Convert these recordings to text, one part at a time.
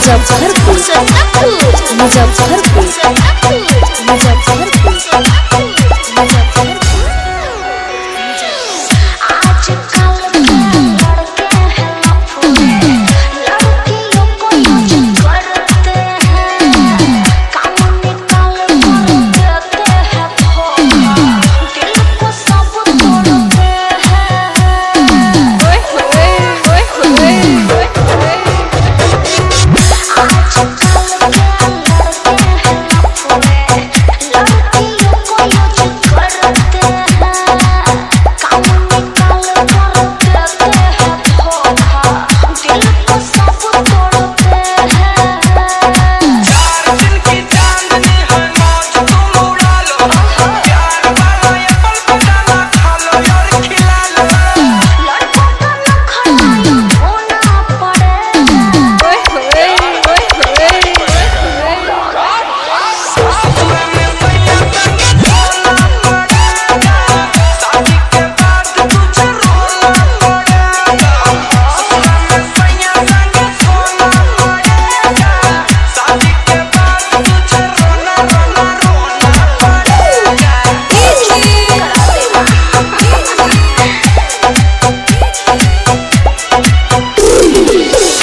मुजफ्फरपुर, मुजफ्फरपुर, मुजफ्फरपुर, मुजफ्फरपुर। आजकल के लड़के हैं लफड़े, लड़कियों को यूज करते हैं, काम निकाल कर देते हैं धोखा, दिल को सब तोड़ते हैं। आजकल के लड़के हैं लफड़े, लड़कियों को यूज करते हैं, काम निकाल कर देते हैं धोखा, दिल को सब तोड़ते हैं। चार दिन की चांदनी है मौज तुम उड़ा लो, प्यार वाला ये पल बदाना खा लो और खिला लो। लड़कों का नखरा यूं होना पड़ेगा। ससुरा में सैया संग सोना पड़ेगा, शादी के बाद तुझे रोना पड़ेगा। ससुरा में सैया संग सोना पड़ेगा, शादी के बाद तुझे रोना रोना रोना पड़ेगा।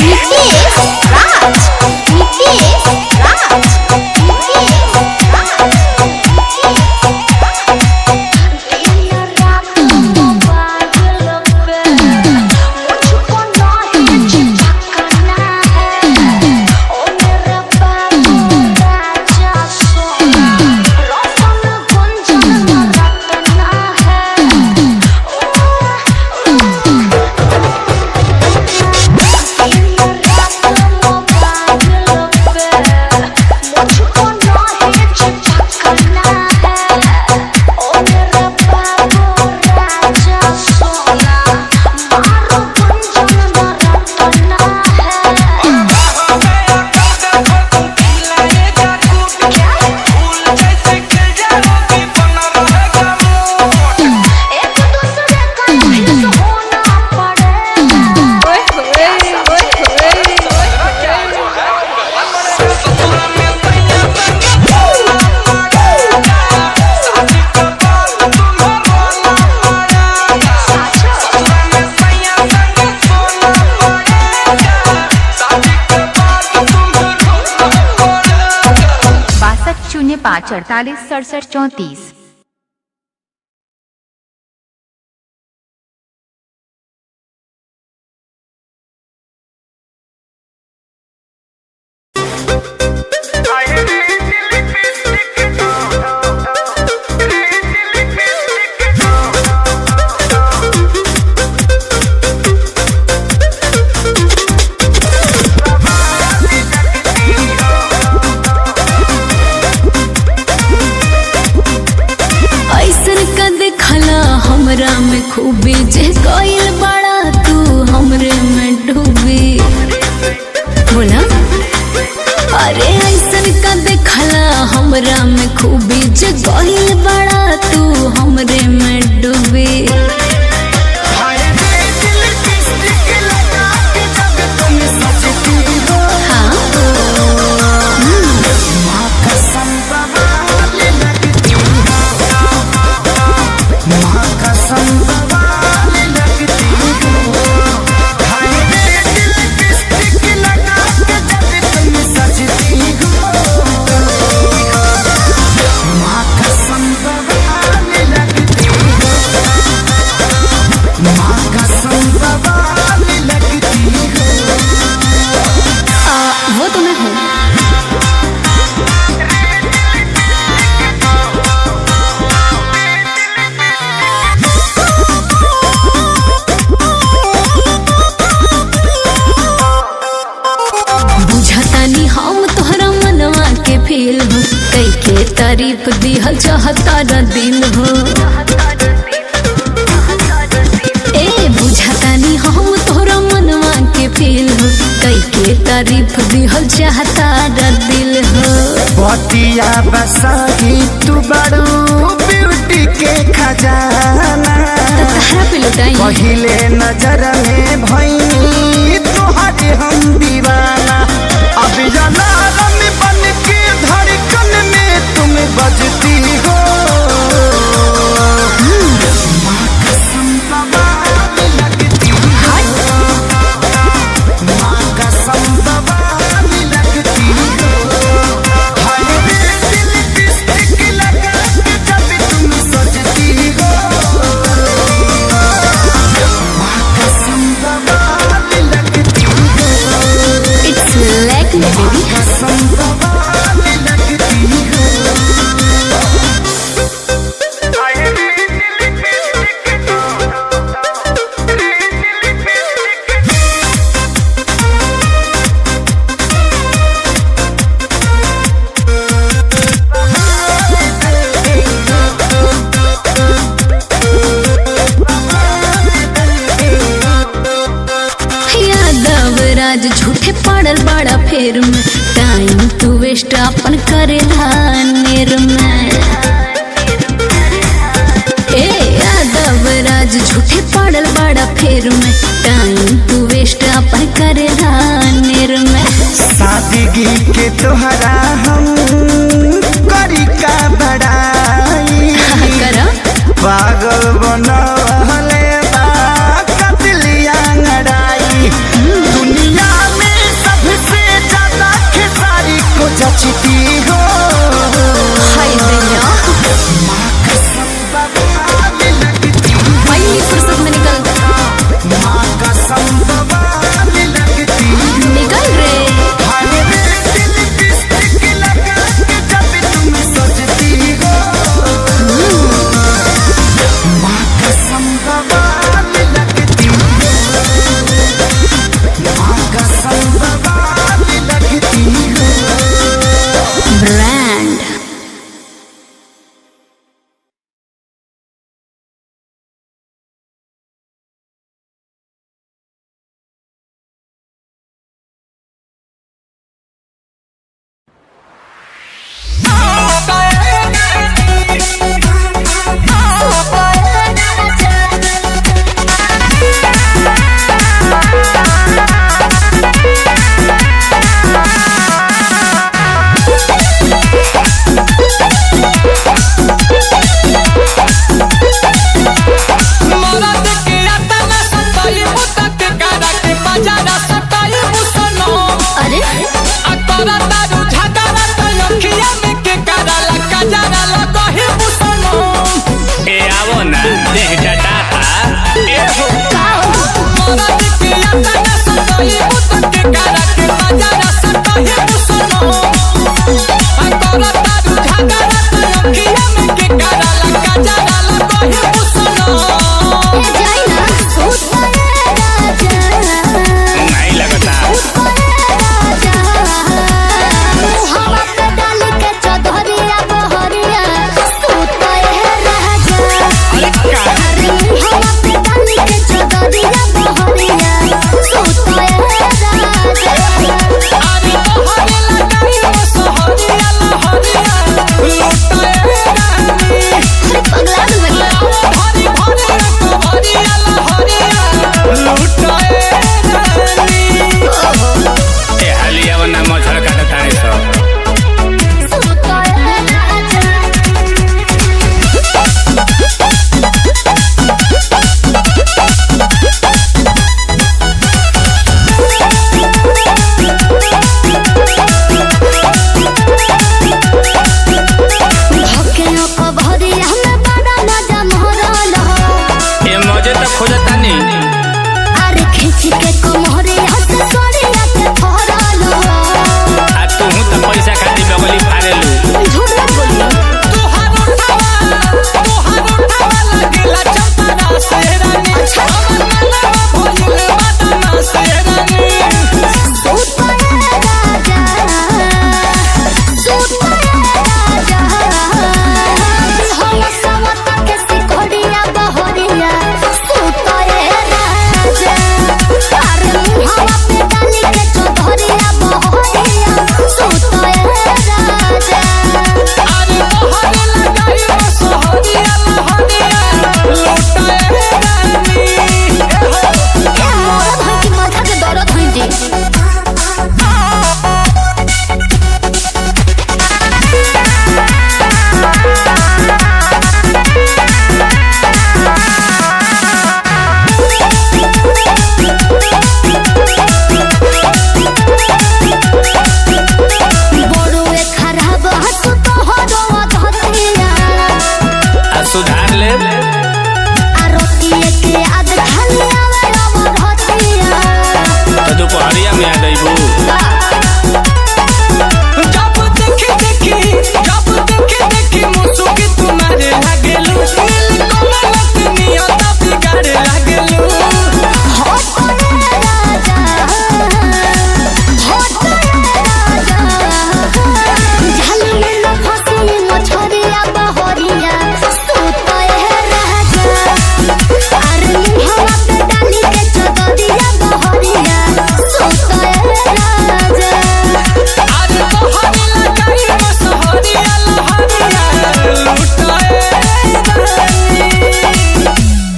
Nitesh Raj, Nitesh Raj, Nitesh Raj, Nitesh Raj. दिन रात मोबाइल पे मुझको नहीं चिपकना है, ओ मेरा बाबू राजा सोना, रोशन गुंजन रटना है। दिन रात मोबाइल पे मुझको नहीं चिपकना है, ओ मेरा बाबू राजा सोना, मारो गुंजन रटना है। बाहों में आकर देखो तुम खिलाएगा कूट के, फूल जैसे खिल जाओगी बना रहेगा मूड। एक दूसरे का हिस्सा होना पड़ेगा। ससुरा में सैया संग सोना पड़ेगा, शादी के बाद तुम्हें रोना पड़ेगा। ससुरा में सैया संग सोना पड़ेगा, शादी के बाद तुम्हें रोना पड़ेगा। 62 05 48 67 34। ऐसन का देखला हमरा में खूबी, जे कोइल बड़ा तू हमरे में डूबी। बोला अरे ऐसन का देखला हमरा में खूबी, जे कोइल बड़ा तू हमरे में डूबी। हाँ वो तो मैं हूँ। बुझतानी हम तोहरा मनवा के फील हो, कई के तारीफ दिहल चाहता न दिल हो। ए बुझतानी हम तोहरा मनवा के फील हो, कई के तारीफ दिहल चाहता न दिल हो। बतिया बसाही तू बड़ू ब्यूटी के खजाना, त तहरा पे लुटाई। पहिले नजर में भईनी तोहरे हम दीवाना। अब फेर में, टाइम तू वेस्ट अपन करेला नेर में। ए यादव राज झूठे पड़ल बड़ा फेर में, टाइम तू वेस्ट अपन करेला नेर में। सादगी के तोहरा हम करी का बड़ाई, करा पागल बनवले बा कतलिया लड़ाई। दुनिया में सबसे ज्यादा खेसारी को जचती हो। हाय दैया, बवाल लगती, पहली फुर्सत में निकल। माँ कसम बवाल लगती। निकल रे। हाय रे दिल लिपस्टिक लगा के जब तुम सजती हो, माँ कसम बवाल लगती हो, माँ कसम बवाल लगती हो।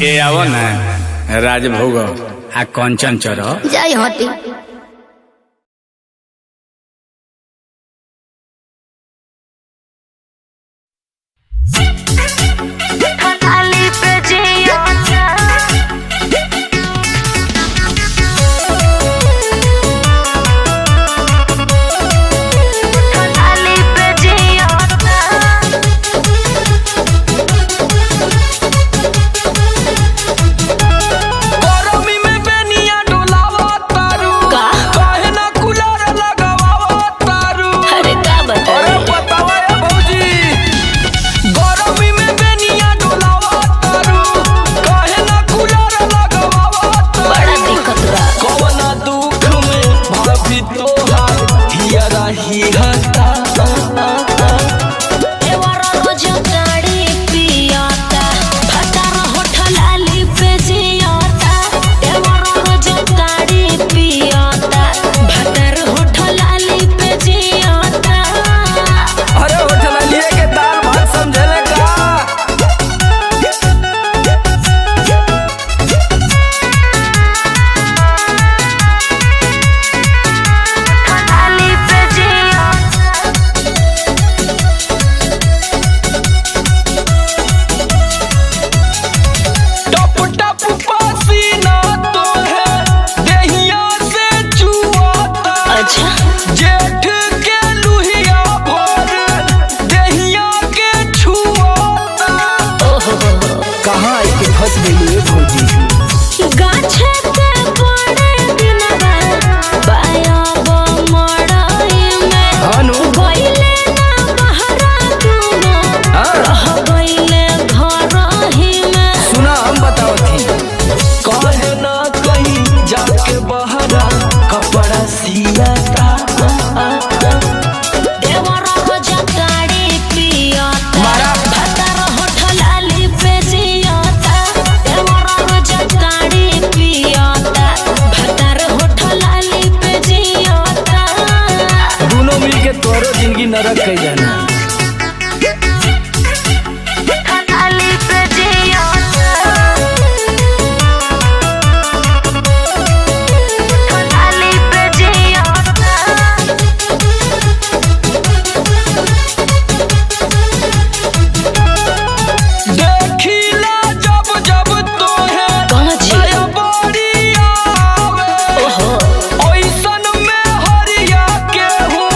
ए आवो ना राजभोग आ कंचन चर। जय होती। गरमी में बेनिया डोलावा तारू, काहे ना कूलर लगावा तारू। अरे का बता। अरे बतावा ए भौजी, गरमी में बेनिया डोलावा तारू, काहे ना कूलर लगावा तारू। बड़ा दिक्कत बा। कवना दुख में भाभी तोहार हियरा हिहता। देवरा रोज गाड़ी पियाता, भतार होठ लाली पे जियाता। देवरा रोज गाड़ी पियाता, भतार होठ लाली पे जियाता। अरे होटल लिए के दाल भात समझले का? टप टप पसीना तो है देहिया से चुआता। अच्छा। जेठ के लुहिया भोर देहिया के छुआता। ओहो। कहाँ आई के फंस गई ये भौजी? गाछे के बड़े दिनवा बाया बो मड़ई में। हानु। गइले ना बहरा दुनो, हाँ। रह गइले घरही में। सुना हम बताओ थी, कहे ना कहीं जाके बहरा कपड़ा सियाता। देवरा रोज गाड़ी पियाता, मारा। भतार होठ लाली पे जियाता। देवरा रोज गाड़ी पियाता, भतार होठ लाली पे जियाता। दोनों मिलके तोरो जिंदगी नरक कह जाना। देखिला जब जब तोहे कहाँ छी? दया बड़ी आवे। ओहो। ओइसन में हरिया के हूँ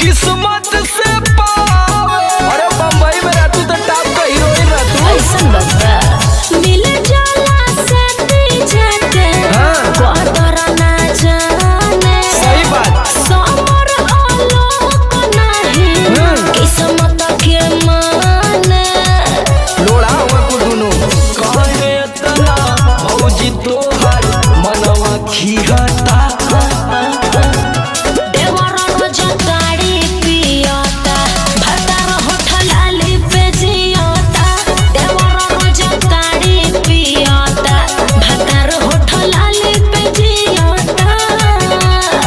किस्मत से पावे। अरे बम्बई में रहतू तो टॉप का हीरोइन रहतू। ऐसन बाबा मिल जाला साथी जाके, हाँ। कदर ना जाने। सही बात। समर आलोक नहीं, हम्म। किस्मत के माने। लोड़ा हुआ को दुनो। काहे इतना भौजी तोहर मनवा खिहता? देवरा रोज गाड़ी पियाता, भतार होठ लाली पे जियाता। देवरा रोज गाड़ी पियाता, भतार होठ लाली पे जियाता।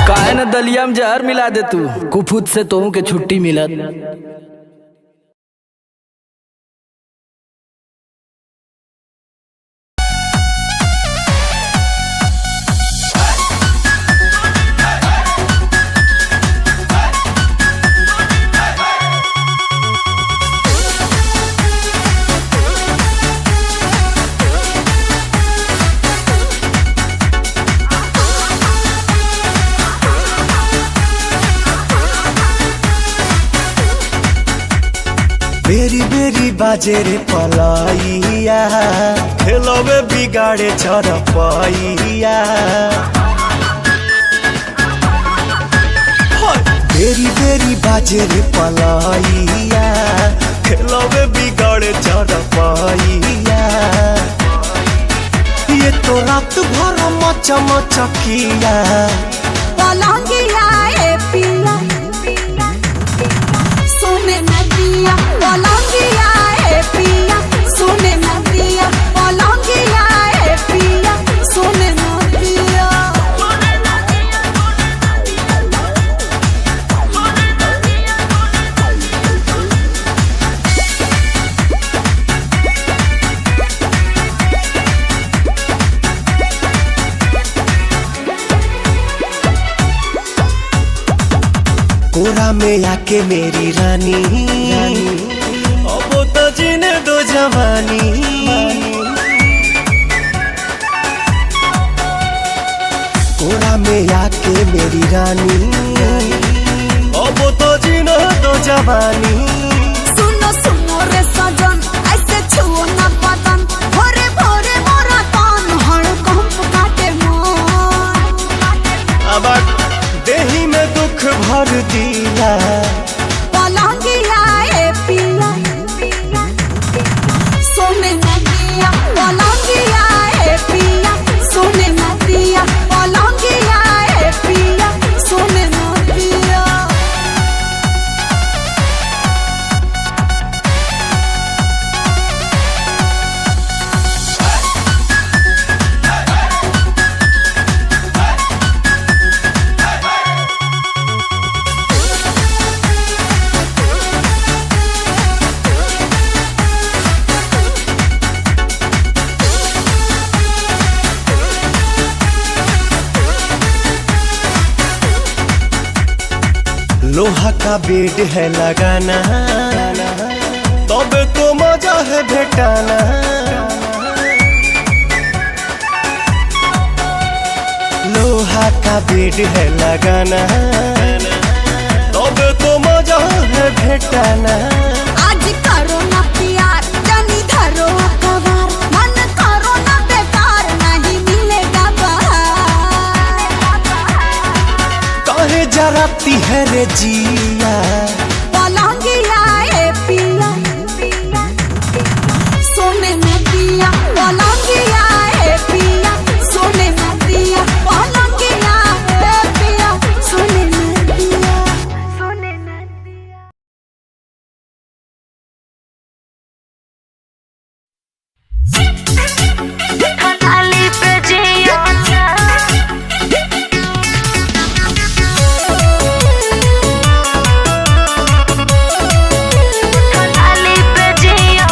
काहे न दलिया में जहर मिला दे तू, कुफुत से तोहू के छुट्टी मिलत। बेरी बेरी बाजे रे पलाइया, खेलवे बिगाड़े चरपैया। बेरी बेरी बाजे रे पलाइया, खेलवे बिगाड़े चरपैया। ये तो रात भर मच मचकिया। पलंगिया ए पिया सुने नदिया, पलंगिया ए पिया सुने नदिया, पलंगिया ए पिया सुने नदिया। कोरा में आके मेरी रानी, अब तो जीने दो जवानी। कोरा में आके मेरी रानी, अब तो जीने दो जवानी। सुनो सुनो रे सजन, ऐसे छुओ ना बदन, भोरे भोरे मोरा तान हड़कंप काटे मन। अब देही में दुख भर दिया, पलंगिया ए पिया सोने न दिया, पलंगिया ए पिया सोने न दिया, पलंगिया ए पिया सोने न दिया। लोहा का बेड है लगाना, तब तो मजा है भेटाना। लोहा का बेड है लगाना, तब तो मजा है भेटाना। आज करो ना प्यार, जानी धरो कवार, मन करो ना बेकार, नहीं मिलेगा बहार। काहे जराती है रे जिया, पलंगिया ए पिया सोने न दिया, पलंगिया ए पिया सोने न दिया, पलंगिया ए पिया सोने न दिया, सोने न दिया। थाली पे जिया थाली पे जिया।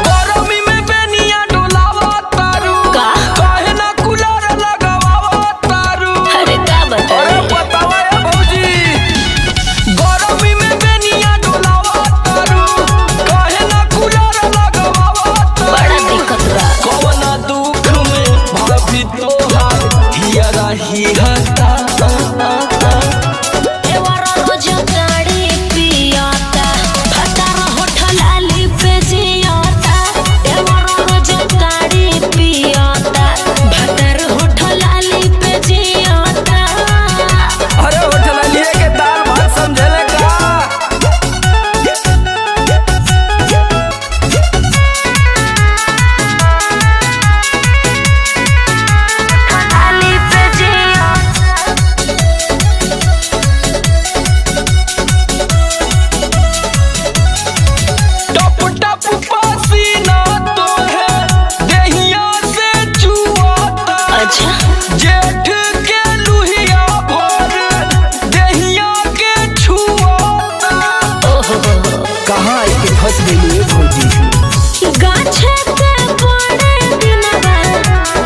गरमी में बेनिया डोलावा तारू, काहे ना कूलर लगावा तारू। अरे का अरे बताए बतावा ए भौजी, गरमी में बेनिया डोलावा तारू, काहे ना कूलर लगावा तारू। बड़ा दिक्कत बा। कवना दुख में भाभी तोहार हियरा हिहता। एवर रोज गाड़ी पियाता, भतार होठ लाली पे जियाता। एवर रोज गाड़ी पियाता, भतार होठ लाली पे जियाता। अरे होटल लिए के दाल भात समझले का? थाली पे जिया टप टप पसीना तो है देहिया से चुआता। अच्छा। जेठ के लुहिया भर देहिया के छुआता। ओहो, कहाँ के फंस गई भौजी? गाछे के बड़े दिनवा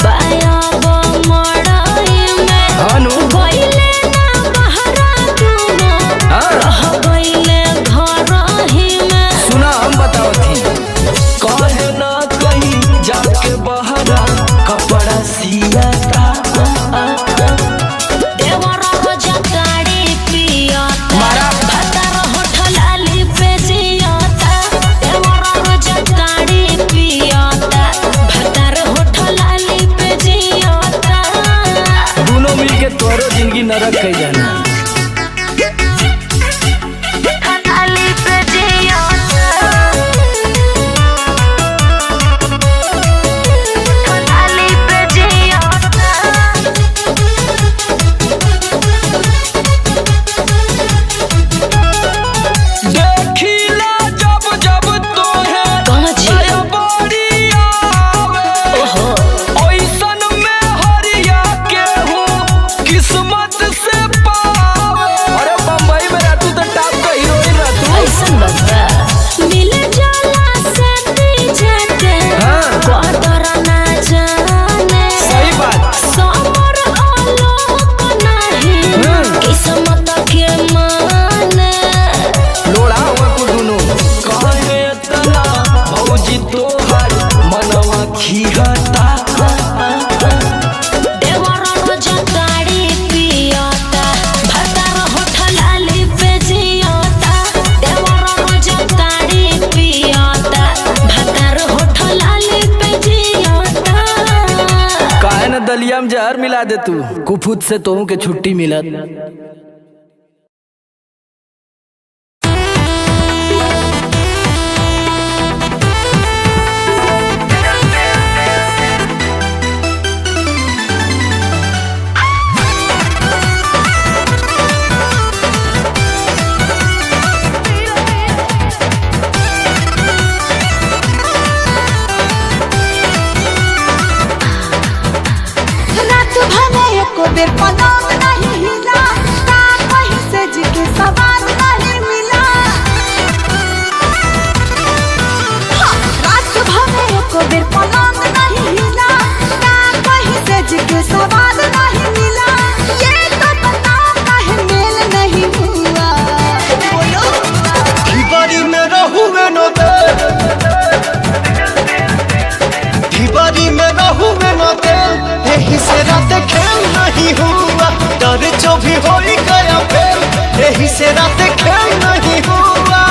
पायब मड़ई में। हानु। गइले ना बहरा दुनो, हाँ। रह गइले घरही में। सुना हम बताओ थी, कहे ना कहीं जाके बहरा कपड़ा सियाता। देवर रोज गाड़ी पियाता, मारा। भतार होठ लाली पे जियाता। देवर रोज गाड़ी पियाता, भतार होठ लाली पे जियाता। दोनों मिलके तोरो जिंदगी नरक कह जाना। थाली पे जिया थाली पे जिया। देखिला जब जब तोहे कहाँ जी? दया बड़ी आवे। ओहो। ओइसन में हरिया के हूँ किस्मत से पा दे तू, कुफुत से तोहू के छुट्टी मिलत। रात भर एको बेर पलंग नहीं हिला, का कहीं से जी के सवाल नहीं मिला। हाँ, रात भर एको बेर पलंग नहीं हिला, का कहीं से जी के सवाल नहीं मिला। ये तो बताओ काहे मेल नहीं हुआ, बोलो। ढिबारी में रहुए न दे, ढिबारी में रहुए न दे, यही से रात खेल नहीं हुआ। डर जो भी हो ही गया फेल, यही से रात खेल नहीं हुआ।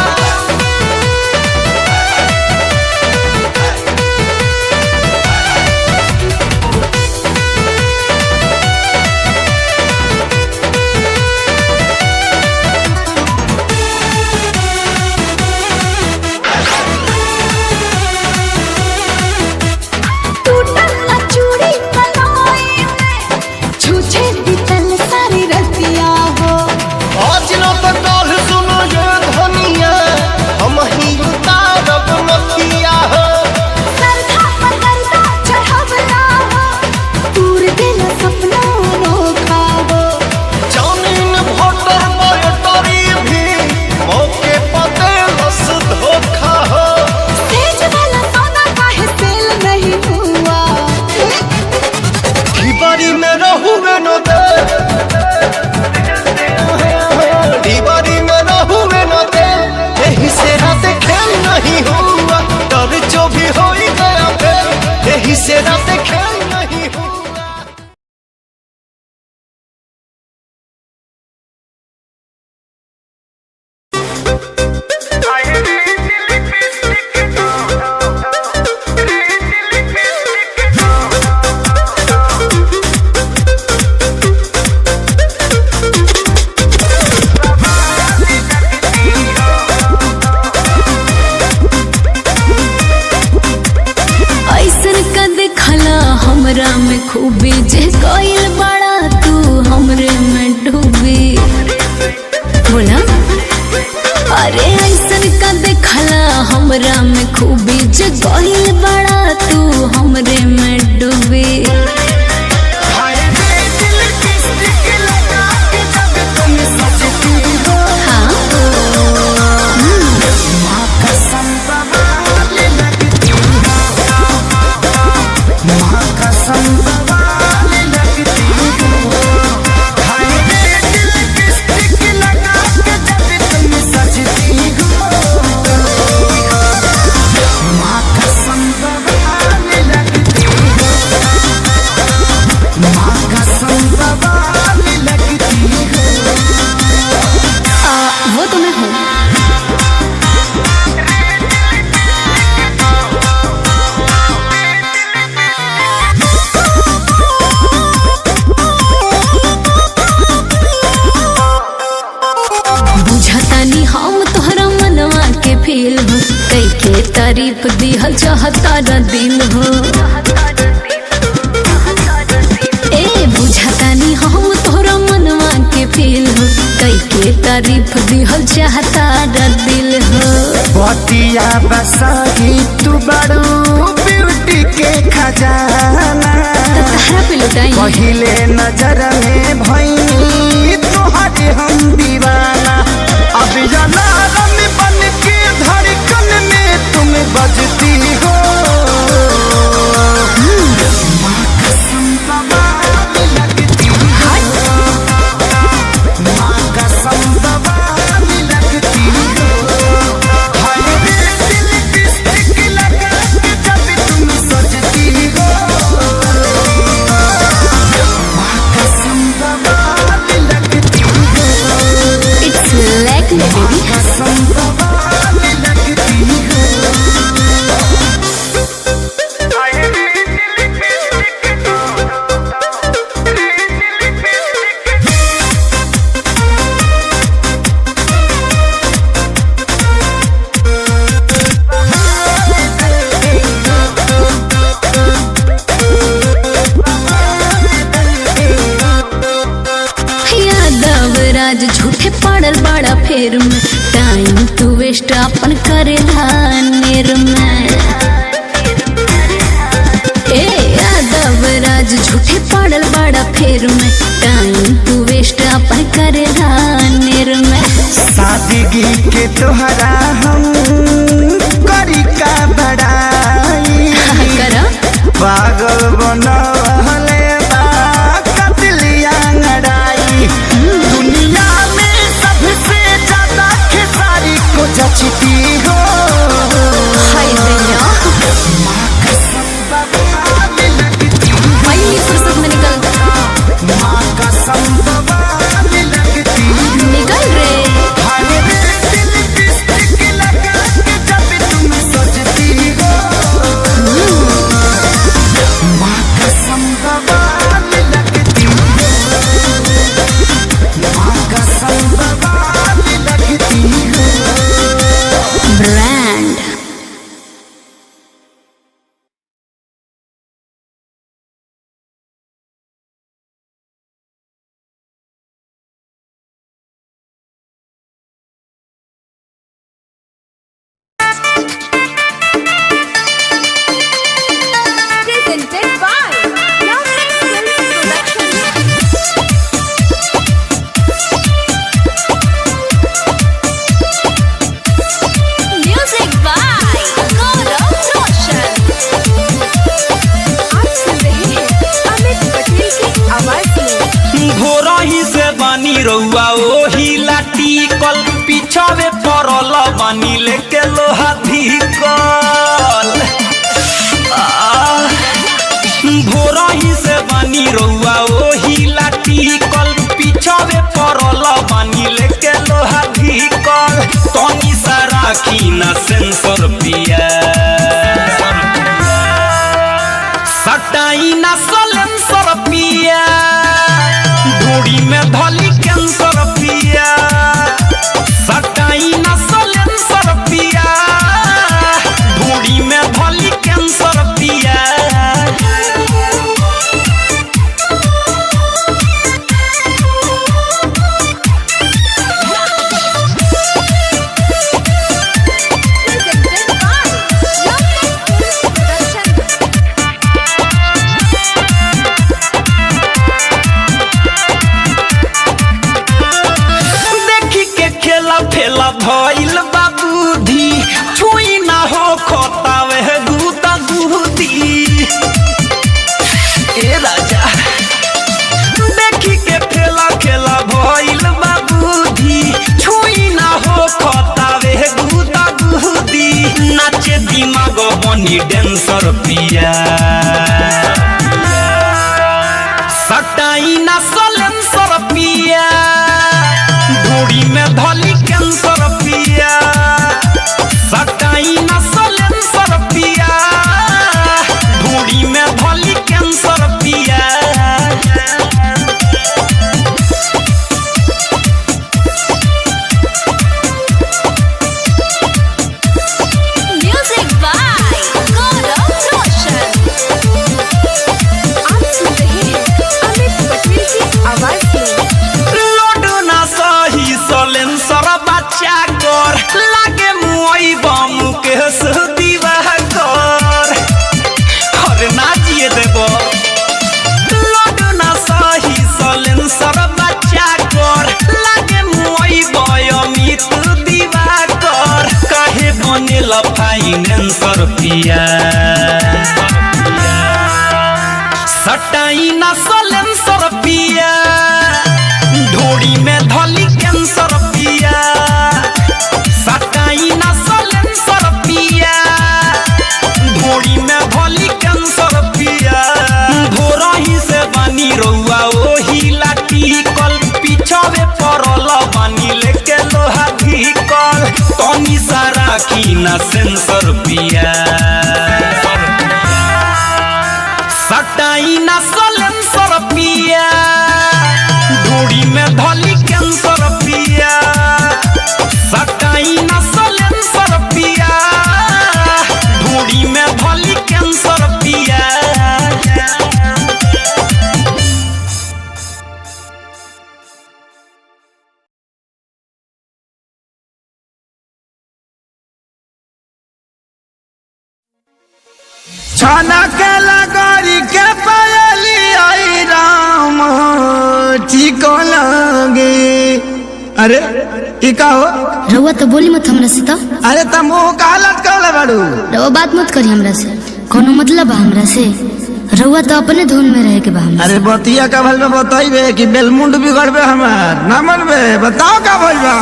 टूटल न चूड़ी कलाई में, छूछे बीतल सारी रतिया हो। आज न तो काल सुनो ये धनिया, हम ही उतारब नथिया हो। सरधा पकड़दा चढ़वला हो, तूर दिल सपना अनोखा हो। जानिन भोटर मोटरी भी मौके पते लस धोखा हो। सेज वाला सौदा काहे सेल नहीं हुआ। ढिबारी में रहुए न दे, ढिबारी में रहुए न दे, यही से रात खेल नहीं हुआ। डर जो भी हो ही गया फेल, यही से रात खेल नहीं हुआ। ऐसन का देखला हमरा में खूबी, जे कोइल बड़ा तू हमरे में डूबी। बोला अरे ऐसन का देखला हमरा में खूबी, जे कोइल बड़ा तू हमरे में डूबी। हाँ वो तो मैं हूँ। बुझतानी हम तोहरा मनवा के फील हो, कई के तारीफ दिहल चाहता न दिल हो। ए बुझतानी हम तोहरा मनवा के फील हो, कई के तारीफ दिहल चाहता न दिल हो। बतिया बसाही तू बड़ू ब्यूटी के खजाना, त तहरा पे लुटाई। पहिले नजर में भईनी तोहरे हम दीवाना। अब अलार्म बन के धड़कन में तुम बजती हो। माँ कसम बवाल लगती हो, माँ कसम बवाल लगती हो। हाय रे दिल लिपस्टिक लगा के जब तुम सजती हो, माँ कसम बवाल लगती हो। It's like me baby. कसम बवाल लगती हो। बड़ा फेर में, टाइम तू वेस्ट अपन करेला नेर में। ए यादव राज झूठे पड़ल बड़ा फेर में, टाइम तू वेस्ट अपन करेला नेर में। सादगी के तोहरा हम करी का बड़ाई, करा पागल बनवले बा कतलिया लड़ाई। दुनिया में सबसे ज्यादा खेसारी को जचती हो। हाय दैया, पहली फुर्सत में निकल माँ कसम बवाल लगती हो। निकल रे। हाय रे दिल लिपस्टिक लगा के जब तुम सजती हो, माँ कसम बवाल लगती हो। माँ कसम बवाल लगती हो। Brand Presented by Lovely Films Production. Music by Gaurav Roshan. आप सुन रहे हैं अमित पटेल की आवाज में। भोरही से बानी रउआ ओही लाठी कल पिछावे पड़ल बानी लेके लोहा धिकल। भोरही से बानी रउआ ओही लाठी कल पिछावे पड़ल बानी लेके लोहा धिकल। तनी सा राखी ना सेंसर पिया, सटाई ना सलेंसर पिया, ढूड़ी में धली कैंसर पिया। सटाई ना सलेंसर पिया, ढूड़ी में धली कैंसर पिया। Presented by Lovely Films Production. देखी के खेला फेला भइल बाबूधी, छुई ना हो खोतावे गुदा गुदी। ए राजा, देखी के फेला खेला भइल बाबूधी, छुई ना हो खोतावे गुदा गुदी। नाचे दिमाग बनी डांसर पिया, सटाई ना सलेंसर पिया, ढूड़ी में धली कैंसर पिया। सटाई ना सलेंसर पिया, ढूड़ी में धली कैंसर पिया। Music by Gaurav Roshan. आप सुन रहे हैं अमित पटेल की आवाज में। लोड ना सही सलेंसर बच्चा कर, लागे मुई बम के दीवाह कर। अरे ना जिए देब। लोड ना सही सलेंसर बच्चा कर, लागे मुई बयमित दीवाह कर। काहे बनेल फाइनेंसर पिया, सटाई ना सलेंसर पिया, ढोड़ी में धली कैंसर पिया। सटाई ना सलेंसर पिया, ढोड़ी में धली कैंसर पिया। भोरही से बानी रउआ ओही लाठी कल पिछावे पड़ल बानी लेके लोहा धिकल। तनी सा राखी ना सेंसर पिया, सटाई ना सलेंसर पिया, ढूड़ी में धली कैंसर पिया। सटाई ना सलेंसर पिया, ढूड़ी में धली कैंसर पिया। छाना के लगोरी के पायली आई राम ठीक लगे। अरे ई का हो? रउआ तो बोली मत हमरा से तो। अरे त मुंह का लटकौले बाड़ू? रउआ बात मत करी हमरा से, कोनो मतलब बा हमरा से? रउआ तो अपने धुन में रहे के बा हमरा। अरे बतिया का भल में बताइबे कि बेलमुंड बिगड़बे हमार ना मनबे? बताओ का भइल बा?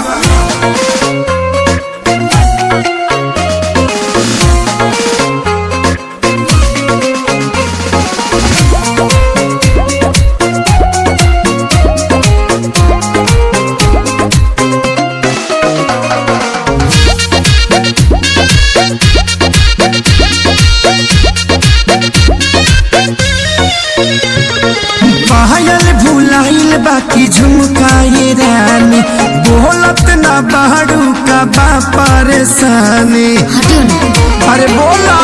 पायल भुलाइल बाकी झुमकाए रानी, बोलत ना बाड़ू का बा परेशानी। हटियो ना। अरे बोला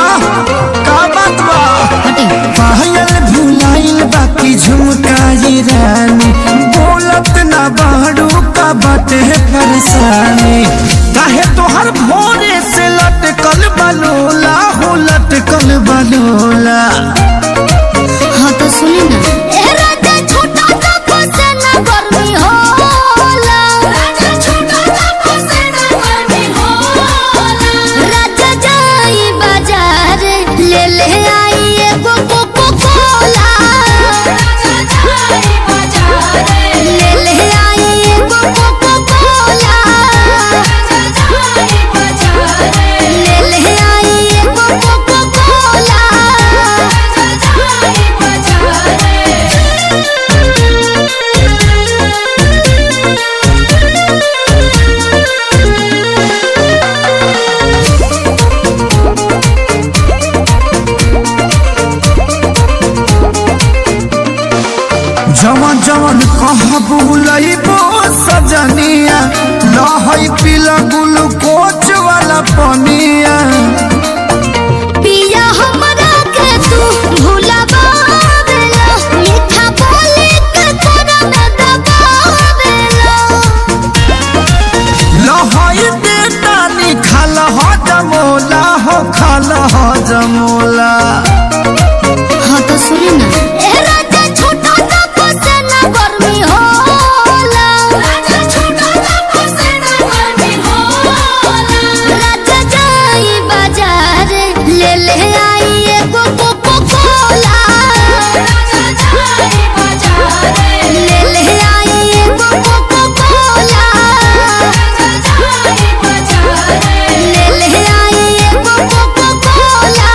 का बात बा? हटियो। पायल भुलाइल बाकी झुमकाए रानी, बोलत ना बाड़ू का बाटे परेशानी। काहे तोहर भोरे से लटकल बलोला हो लटकल बलोला? हाँ तो सुनी ना। राजा छोटा सा फसेना गर्मी होला, राजा छोटा सा फसेना गर्मी होला। राजा जाई बाजार ले ले आई एगो कोको कोला, राजा जाई बाजार ले ले आई एगो कोको कोला, राजा जाई बाजार ले ले आई एगो कोको कोला, राजा जाई बाजार। जवन जवन कह बुलइबो सजनिया, लहई पीला ग्लूकोच वाला पनिया। पिया हमरा के तू भुलावेला, मीठा बोली के तोरा में दबावेला। लहई बेटा निखाल ह जमोला हो खाल ह जमोला। हाँ तो सुनी ना। ए राजा छोटा सा फसेना गर्मी होला, राजा छोटा सा फसेना गर्मी होला। राजा जाई बाजार ले ले आई एगो कोको कोला, राजा जाई बाजार ले ले आई एगो कोको कोला, राजा जाई बाजार ले ले आई एगो कोको कोला,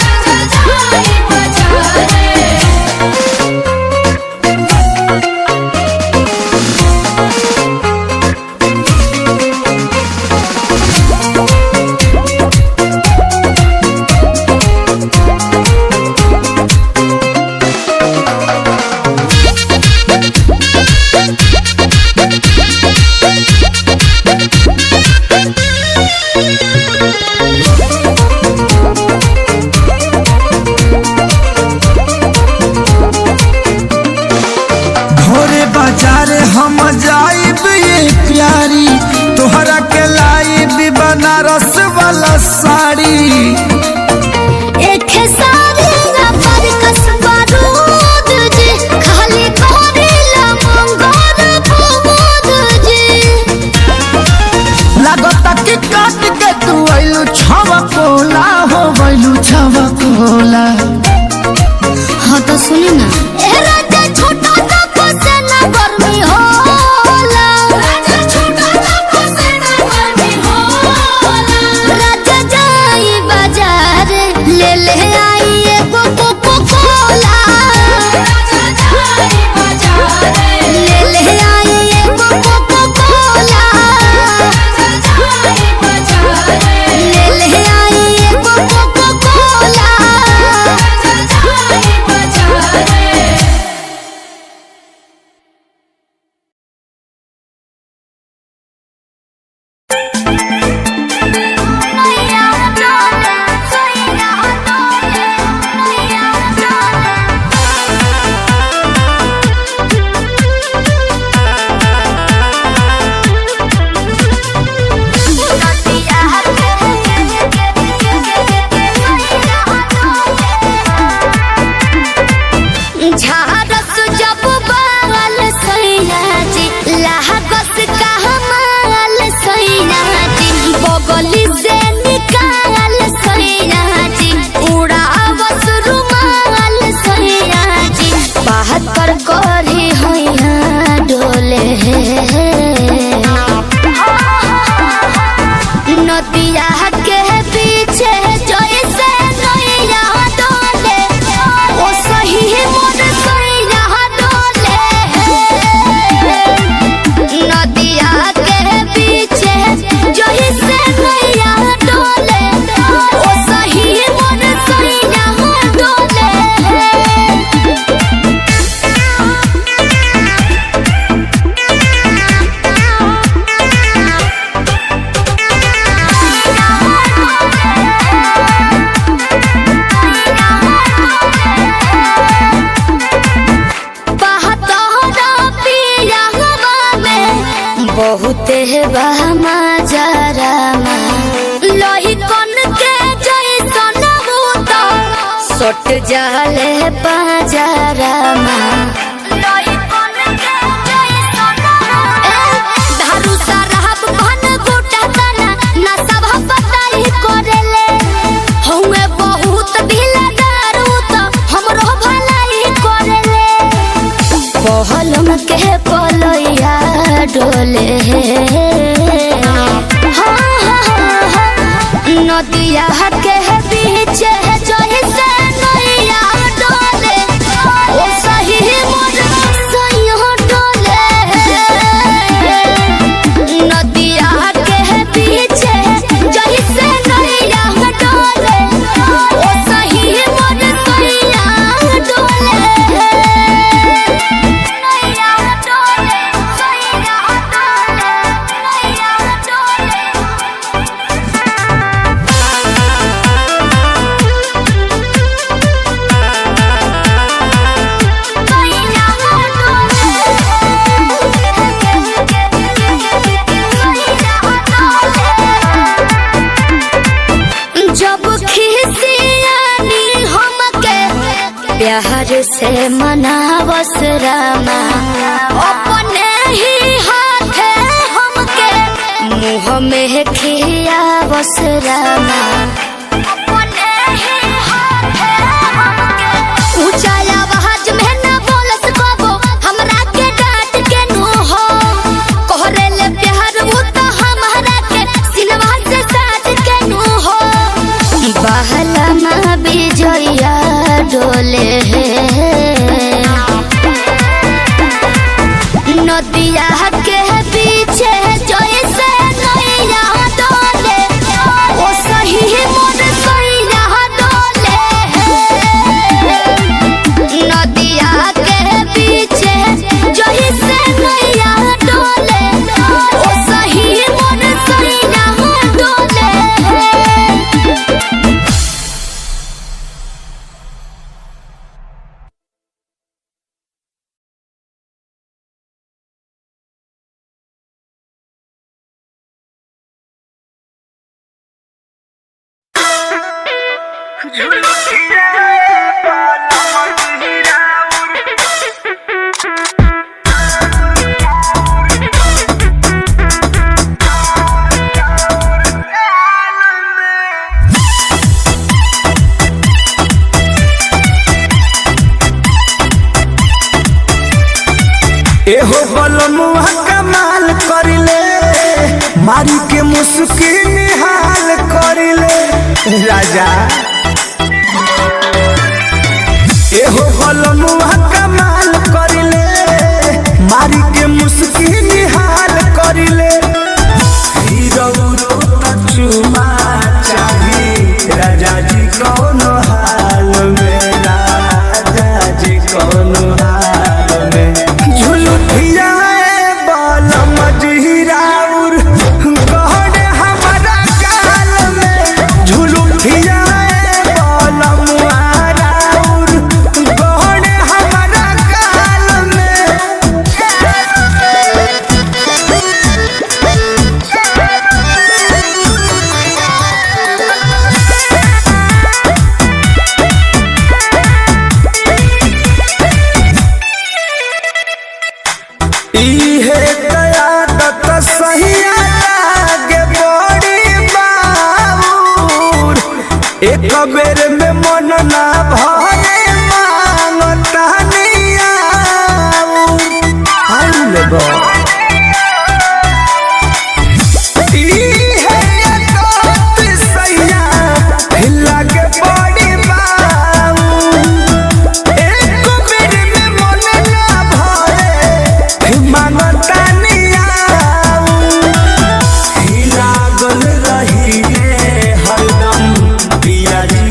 राजा जाई बाजार। भोरे बाजार हम जाइब ये प्यारी, तोहरा के लाइब बनारस वाला साड़ी। एक सारी ना पर कसबा दूध जी, खाली करेला मंगोर प्रमोद जी। लागता कि काट के तू आइलू छवा कोला हो गइलू छवा कोला। हाँ तो सुनी ना। ए राजा छोटा सा फसेना गर्मी होला, राजा छोटा सा फसेना गर्मी होला। राजा जाई बहमा जरामा लोही कन के जैसन भूत सट जाले पाजरामा लोही कन के जैसन दारू शराब भन गोटा तना ना सब पताई करेले हउए बहुत ढीला दारू त हमरो भलाई करेले पहलम के पलैया डोले हाँ, हाँ, हाँ, नदिया के बीच जैसे नैया डोले ओ सही मोर सैया डोले नदिया के बीच जैसे नैया डोले ओ सही मोर सैया डोले नैया डोले सैया डोले नैया डोले। जब खिसियानी हमके प्यार से मनावस रामा अपने ही हाथे हमके मुँह में खियावस रामा अपने ही हाथे हमके ऊंचा आवाज में न बोलस कबो हमरा के डांट के नु हो कोहरे ले प्यार उ त हमरा के सिनवा से साथ के नु हो बहला मा बिजोया डोले नदिया के पीछे जैसे नैया डोले ओ सही मोर सैया डोले नदिया के पीछे जैसे नैया डोले ओ सही मोर सैया डोले। एहो बलमुआ कमाल करिले मारी के मुस्की निहाल करिले राजा। एहो बलमुआ कमाल करिले मारी के मुस्की निहाल करिले हीरो त चुमा चाही राजा जी कौन हाल में, राजा जी कौन हाल में। झुलुठिया बाल मजहिराउर गहरे हमारा गाल में। झुलुठिया बाल मुहाराउर गहरे हमारा गाल में। इहे कयादत सहिया लागे बड़ी बाबूर एक बेर में मन ना भरे मांगता लागे बड़ी बाबूर एक बेर में मन ना भरे मांगता लागल रही हरदम पिया जी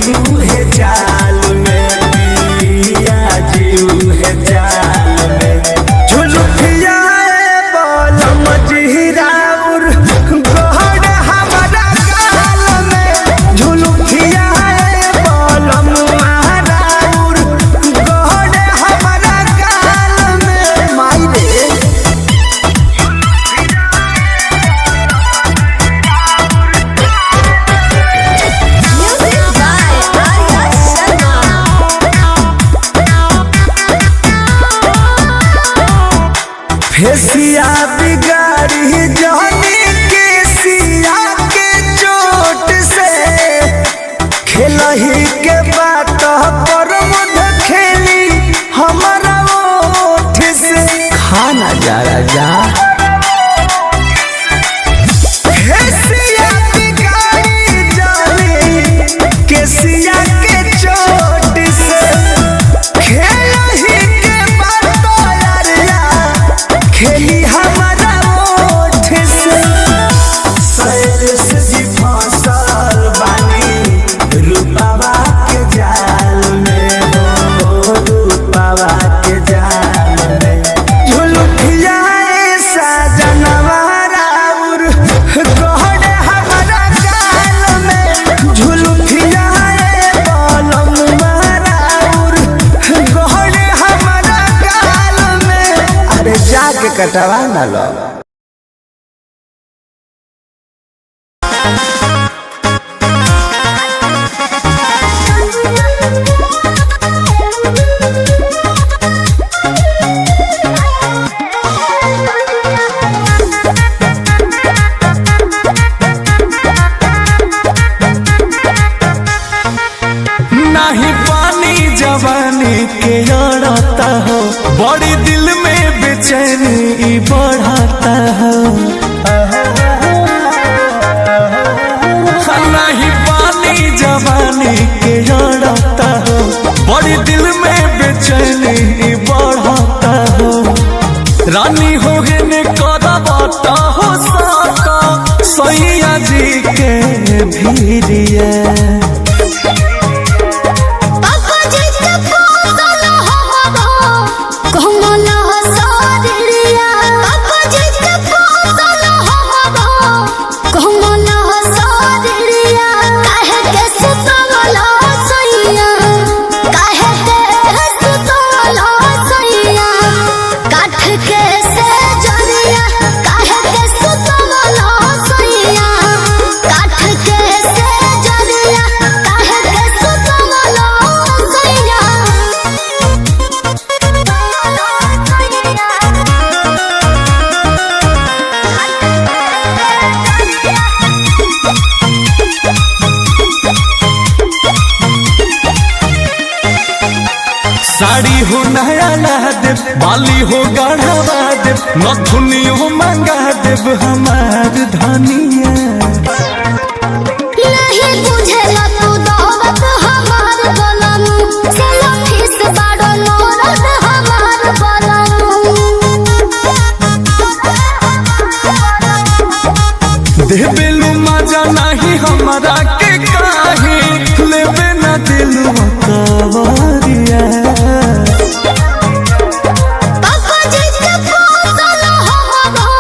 कटवा ना लो। नहीं पानी जवानी के अड़ता हो, बड़ी दिल में बेचैनी ई बढ़ता हो। नहीं पानी जवानी के अड़ता हो, बड़ी दिल में बेचैनी ई बढ़ता हो। रानी हो ने करवाता हो साका सैया जी के भीरिया। पापा जी के पोसल हमरो कोमल शरीरिया। पापा जी के पोसल हमरो कोमल शरीरिया। काहे के सुतवल सैया, काहे के सुतवल सैया, काठ के से जरिया। काहे के सुतवल सैया, काठ के से जरिया। काहे के सुतवल सैया। साड़ी हो नया ला देव, बाली हो गढ़वा देव, नथुनी हो मंगा देव हमार धनिया। नहीं बुझेला तू दौलत हमार बलम, सेल्फिश बाड़ो नौरत हमार बलम। देबेलू मजा नहीं हमारा के काहे, लेबे ना दिलवा कवरिया। पापा जी के पोसल हमरो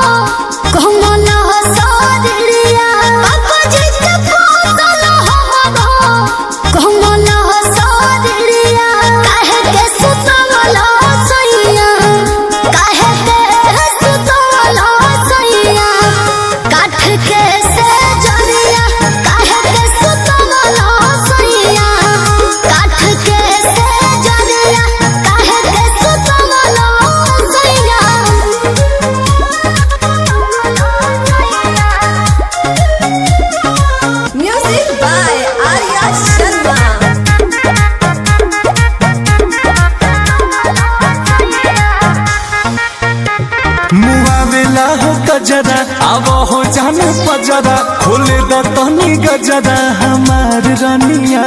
कोमल शरीरिया। पापा जी के पोसल हमरो कोमल शरीरिया। काहे के सुतवल सैया, काहे के सुतवल सैया, काठ के से जरिया। काहे के सुतवल सैया, काठ के से जरिया। काहे के सुतवल सैया। Music by Arya Sharma. मुआवेला हो गजरा, आवो हो जान पजरा, खोले द तनी गजरा हमार रनिया।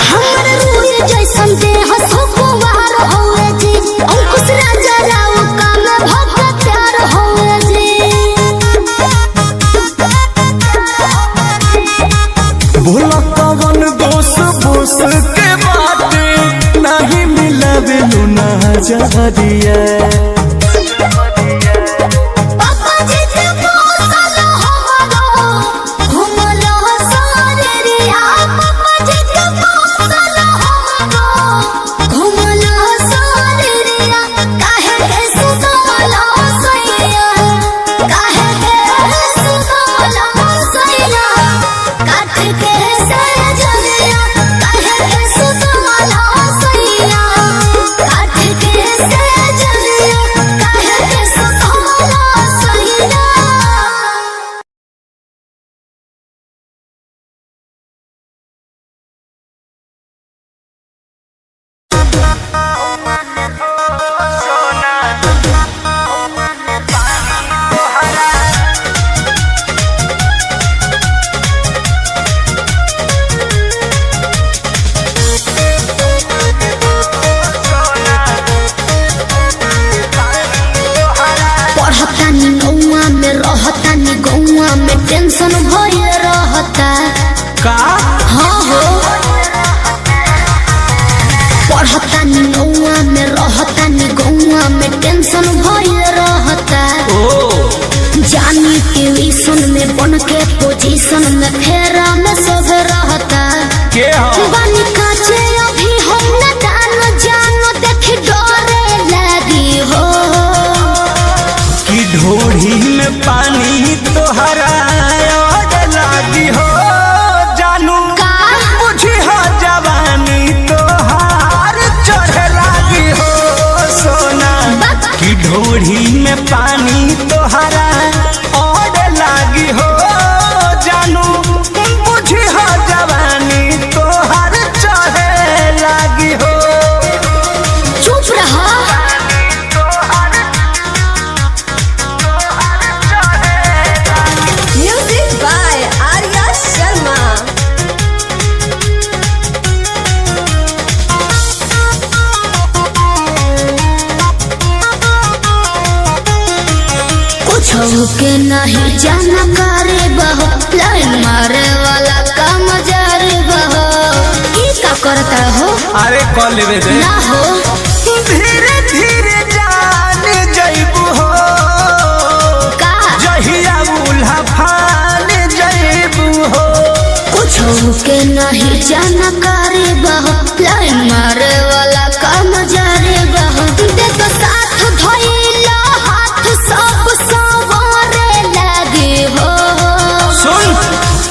हमर रूह जैसन देह सुकुमार होवे जी, अंकुश राजा राव काम भक्त प्यार होवे जी। भोला कवन दोष बोस के बाटे, नहीं मिलावेलू ना जहरिया। पापा जी के पोसल हमरो घुमल शरीरिया। पापा जी के पोसल हमरो घुमल शरीरिया। काहे के सुतवल सैया, काहे के सुतवल सैया, काठ के से जरिया। काहे के सुतवल सैया, काठ के से जरिया। काहे के सुतवल सैया। पढ़तानी नौआ में, रहतानी गौआ में, टेंशन भइल रहता। का हाँ हो, पढ़तानी नौआ में, रहतानी गौआ में, टेंशन भइल रहता। जानी ट्यूशन में बन के पोजीशन में फेरा में सब रहता। के हो बानी काचे अभी हम न दान जानो, देख डरे लगी हो। नहीं जाना करे बहो, लाइन मारे वाला काम जारे बहो। ई का करता हो? अरे कॉल लेवे दे। ना हो। धीरे धीरे जान जइबू हो। का? जहिया उल्हा फान जइबू हो। कुछ के नहीं जाना करे बहो, लाइन मारे वाला काम जारे बहो। दे तो साथ धइला हाथ सब सवारे लागे हो। सुन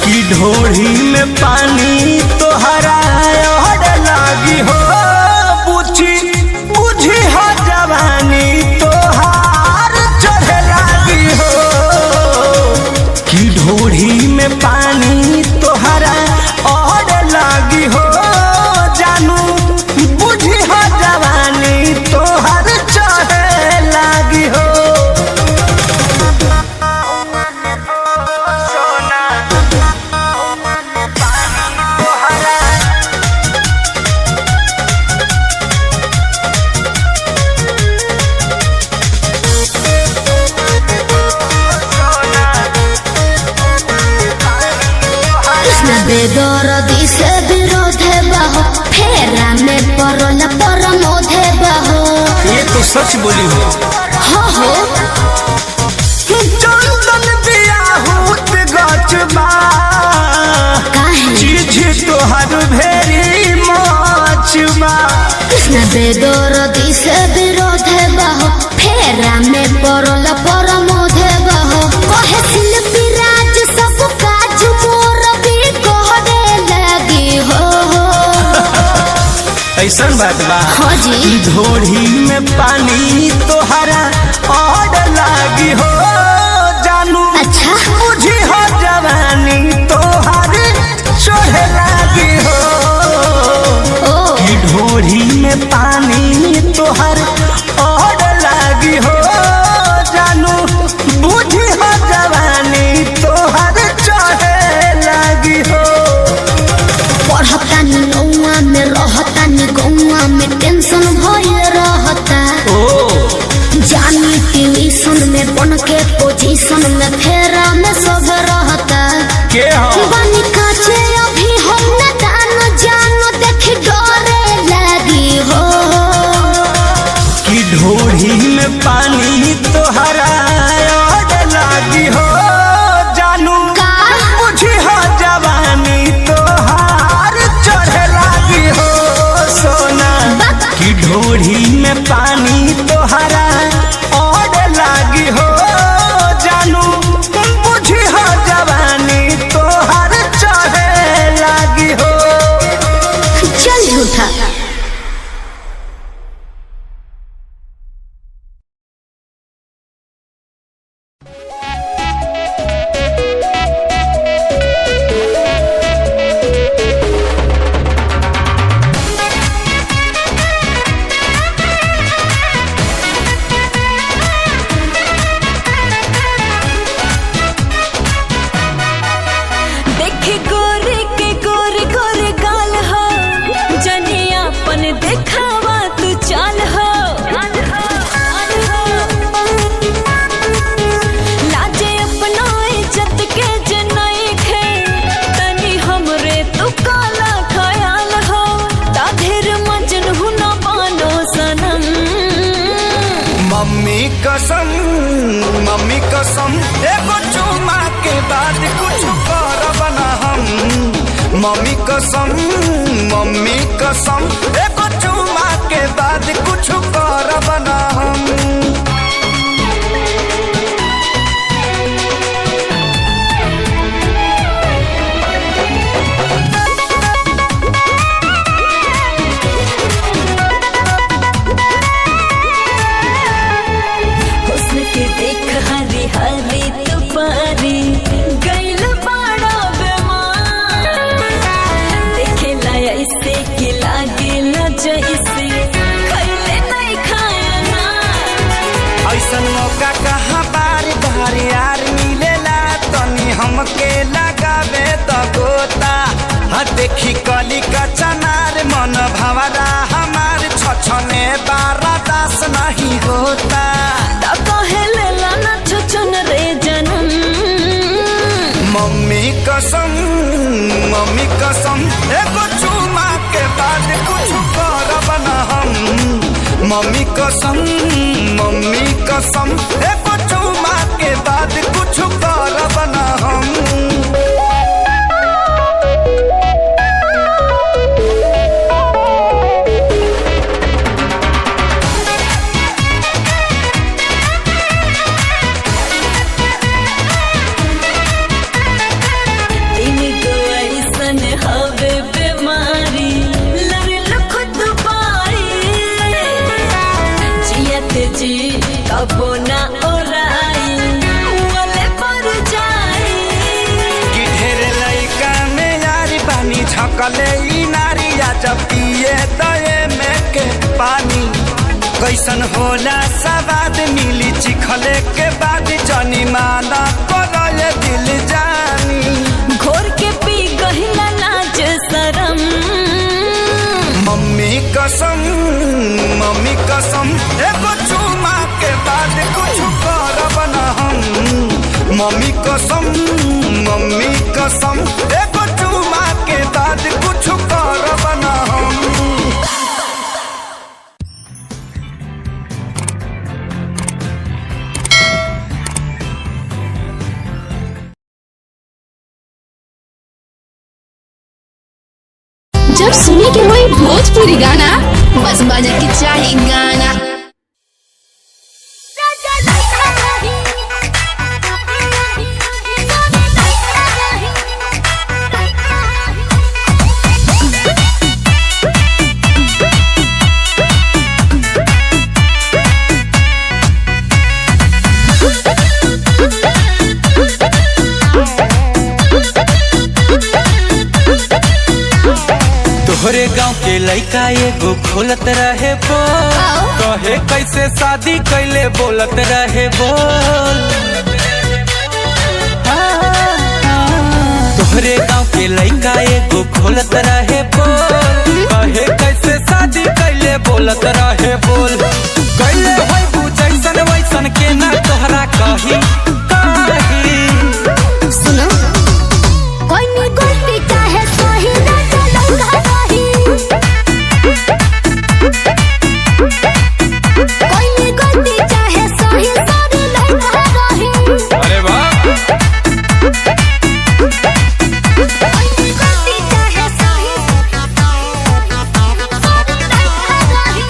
कि ढोढ़ी में पानी तोहरा और लागी हो। बुझी बुझी हो जवानी तोहार चढ़े लागी हो। कि ढोढ़ी में पानी तोहरा और लागी हो। जानू बुझी हो जवानी तोहार चढ़े लागी हो। कृष्ण बेदरदी से विरोध बहो, फेरा में परल परमोधे बहो। ये तो सच बोली हो। हो हो। चंदन बियाहूत गचबा। काहे? चीज तोहर भेरी मचबा। कृष्ण बेदरदी से विरोध बहो, फेरा में परल परमोधे बहो। कहे शिल्पी राज सब काज मोर भी कहरे लगी हो। ऐसा बात बा। हाँ जी। ढोढ़ी में पानी तोहरा और लागी हो। जानू अच्छा। बुझी हो जवानी तोहर चढ़े लागी हो। ओ। कि ढोढ़ी में पानी तोहर और लागी हो। जानू बुझी हो जवानी तोहर चढ़े लागी हो। पढ़तानी नौआ में रहतानी गौआ में टेंशन भइल रहता। ओ। जानी ट्यूशन में बन के पोजीशन में फेरा में सब रहता। के हो? बानी काचे अभी हम न दान जान देख डरे लगी हो। कि ढोढ़ी में पानी तोहरा और लागी हो। जानू का? बुझी हो जवानी तोहार चढ़े लागी हो। सोना कि ढोढ़ी में पानी तोहरा और लागी हो। जानू बुझी हो जवानी तोहार चढ़े लागी हो। चल झूठा। देख गोरे के गोरे गोरे गाल हो, जनियापन देखावा तू चाल हो। लाजे अपना इज्जत के जनई खे, तनी हमरे तू काला ख्याल हो। ताधेर मजनू ना बानो सनम। मम्मी कसम मम्मी कसम एगो चुमा के बाद कुछ करब ना हम। मम्मी कसम एगो चुमा के बाद कुछ करब ना हम। हुस्न के देख हरी हरी तुपारी गैल बाड़ा बेमार। देखेला ऐसे कि लागेला जैसे खैले नहीं खाया ना। कसम, मम्मी कसम, एगो चुमा के बाद कुछ करब ना हम। मम्मी कसम, मम्मी कसम, एगो चुमा के बाद कुछ करब ना हम। तीन गो ऐसन हवे बीमारी लड़ल खुद पारी जियत जी कबो ना ओराई वाले पर जाई। कि ढेर लइका में यारी बानी झकले ई नारी, आ जब पिए दये में के पानी। कैसन होला सवाद मिली चिखले के बाद, जनी माना करले दिल जानी। घोर के पी गहिला लाज शरम। मम्मी कसम, मम्मी कसम, एगो चुमा के बाद कुछ करब ना हम। मम्मी कसम, मम्मी कसम, एगो चुमा के बाद कुछ करब ना हम। जब सुने के होई भोजपुरी गाना, बस बजे के चाही गाना। तोहरे गांव के लइका एगो खोलत रहे बोल, कहे कैसे शादी कैले बोलत रहे बोल। तोहरे गांव के लइका एगो खोलत रहे बोल, कहे कैसे शादी कैले बोलत रहे बोल। कैले होई जैसन वैसन के ना तोहरा कही कही। सुनो, कोई नी गलती चाहे सही ना चलंगा रही। कोई नी गलती चाहे सही सारी लंगा रही। अरे वाह। कोई नी गलती चाहे सही सारी लंगा रही।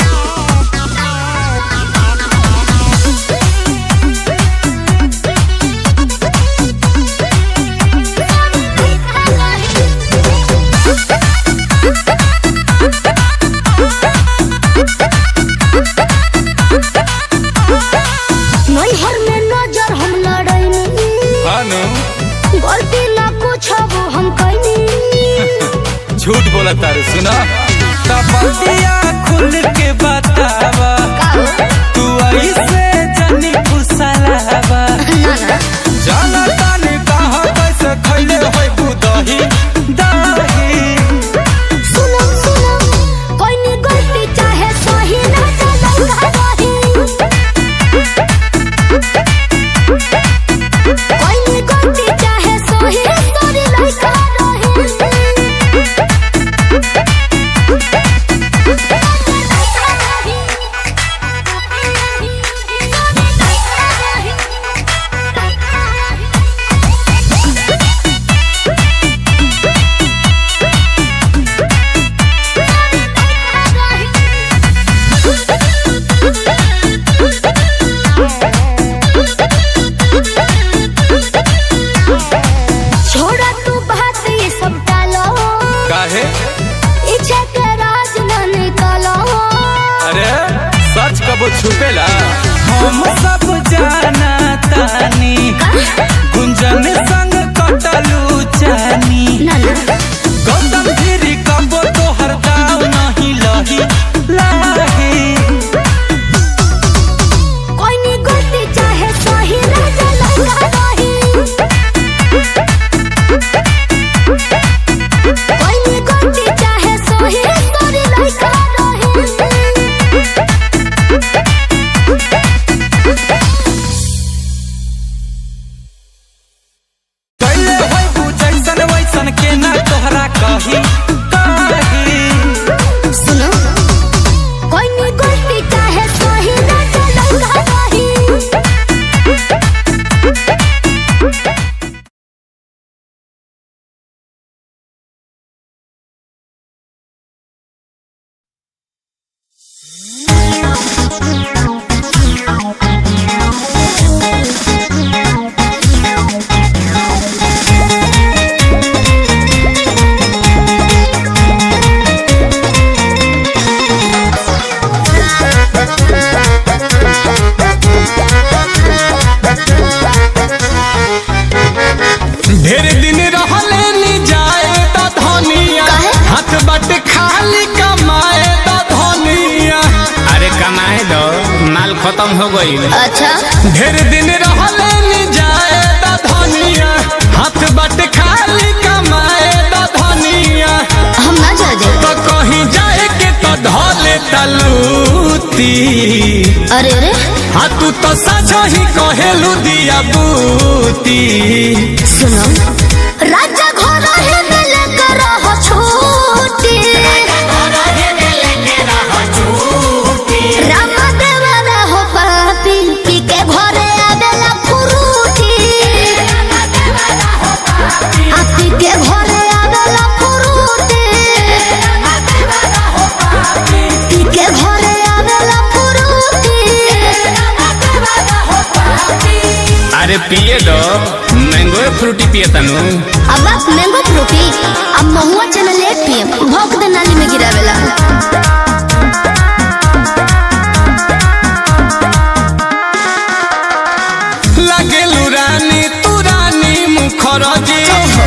नैहर में नजर हम लड़ैनी, हानु गलती ना कुछ वो हम कैनी। झूठ बोला तारू, सुना तबतिया खुल के बतावा, तू ऐसे जानी फुसलावा। जाना तानी कहाँ कैसे खैले होई दही दही। सुनो सुनो, कोई नी गलती चाहे सही ना चलंगा रही। कोई नी गलती चाहे सही सारी लड़का रही। छोड़ा तू बात ये सब टालो, काहे इच्छा के राज न निकालो। अरे सच कबो छुपेला, हम सब जाना तानी गुंजन संग कटलू चानी। ना ना गौतम धीरी कबो तोहर दाव नहीं लही लाही। कोई नी गलती चाहे सही ना चलंगा रही। कोई नी गलती चाहे सही सारी लड़का रही। ढेर दिन रहले नी जाए त धनिया, हाथ बट खाली कमाए त धनिया। अरे कमाए दो, माल खत्म हो गई। अच्छा। ढेर दिन रहले नी जाए त धनिया, हाथ बट खाली कमाए त धनिया। हम ना जा जाए। तो कहीं जाए के तो धोले तलूती। अरे अरे। हाँ तू तो सच ही कहेलू दिया बूती। सुनो राजा घर है मिल कर रहो छूटी। राम देवा रहो पापी पी के घरे आवेला फ्रूटी। आ पी के घरे आवेला फ्रूटी। पी के घरे आवेला फ्रूटी। अरे पिए दो, मैंगो फ्रूटी पिए तनु। अब आप मैंगो फ्रूटी अब महुआ चना लेट पिए भोक दे नाली में गिरावेला। लगेलू रानी तू रानी मुखरजी,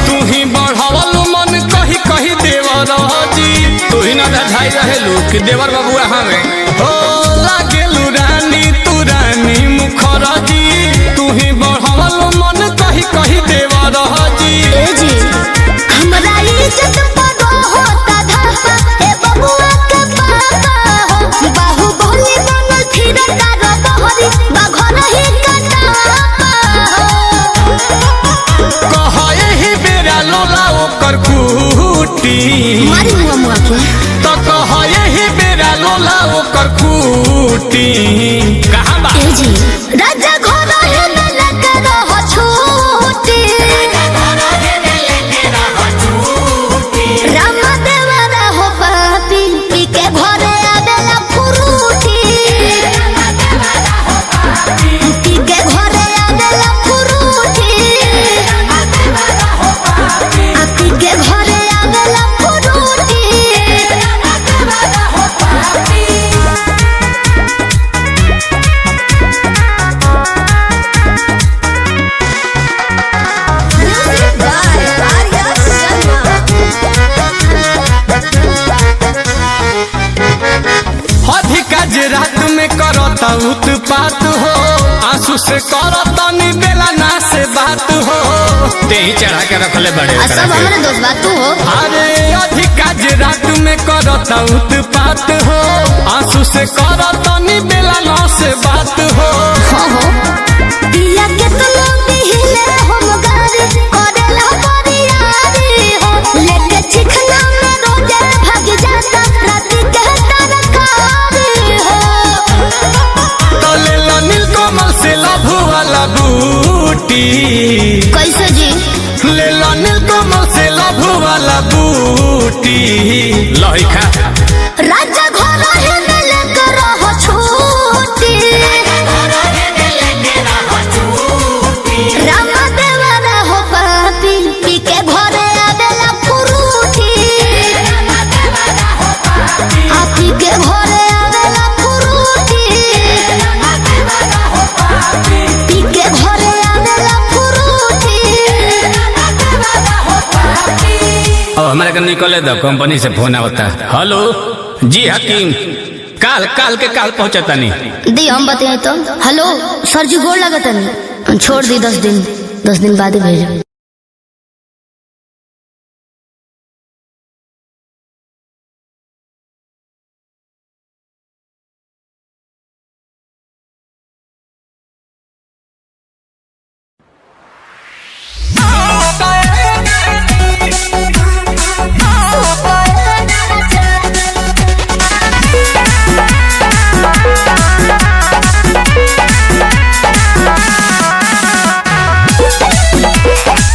तू ही बढ़वलू मन कही कही देवरजी। तू ही ना धजाई रहेलू कि देवर बबुआ हमें। हो लगेलू रानी तू रानी मुखरजी, तू ही बढ़वलू मन कही कही देवरजी। ए जी हमरा इज्जत पर होता धापा, ए बबुआ के पापा हो। बाहु बोली बनल फिर तार बहरी बाघर ही कटापा हो। कह एही बेरा लोला ओकर खूटी। मारी मुआ मुआ के। तो कह एही बेरा लोला ओकर खूटी। कहाँ बा? ए जी राजा घर है न लग रहो छूटी। राम देवा रहो पापी पी के घरे आवेला फ्रूटी। पी के घरे आवेला फ्रूटी। आ पी के घरे आवेला Frooti. Music by Arya Sharma. अधिका जे रात में करता उत्पात हो, आंसू से करता नी बेला ना से बात हो। ते ही चढ़ा के रखले बड़े आ ओकरा सब के। हमारे दोस्त बा तू हो। अरे अधिका जे रात में करता उत्पात हो, आंसू से करता नी बेला ना से बात हो। हाँ हो पिया के तो बिहिले हम गारी करेला बरियारी हो। लेके चिखना में रोजे भाग जाता रात के तरकारी हो। तो ले लो नीलकमल से लभु वाला बूटी। कैसे जी? ले लो नीलकमल से लभु वाला बूटी। लही खा। राजा घर है न लेकर रहो छूटी। राम देवा रहो पापी पी के घरे आवेला फ्रूटी। आ पी के घरे आवेला फ्रूटी। पी के घरे आवेला फ्रूटी। अब हमारे के निकले दो, कंपनी से फोन आवता। हेलो जी हकीम, काल काल के काल पहुंचता नहीं। दी हम बताए तो। हेलो सर जी गोर लगतनी। छोड़ दी 10 दिन, 10 दिन बाद ही भेजो। Thank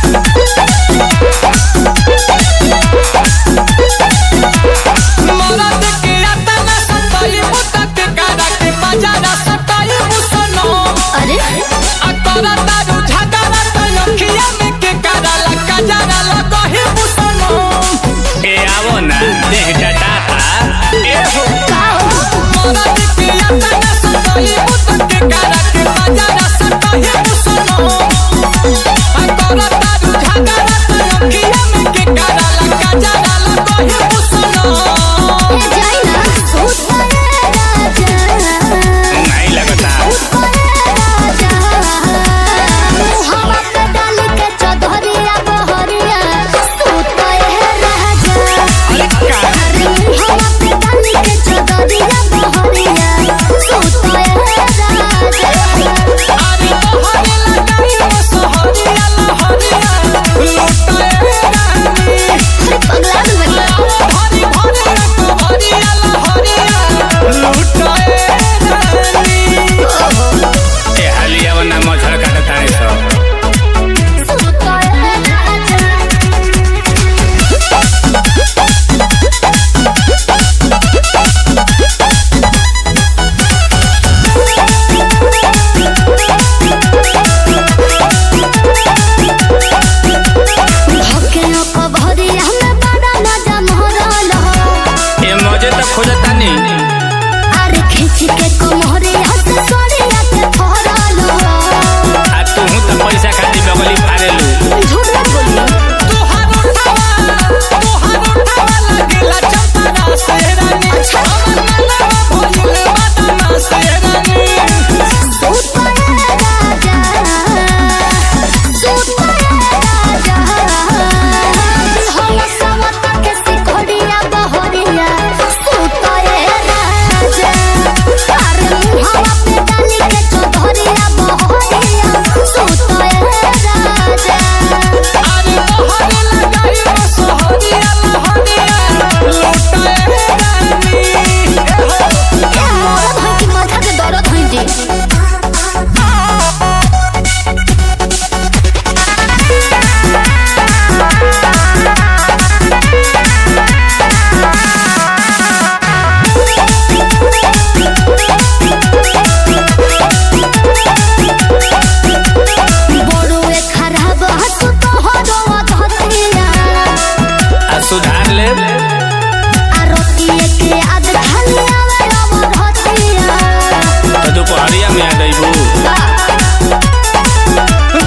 दोपहरिया में आ जाइबू।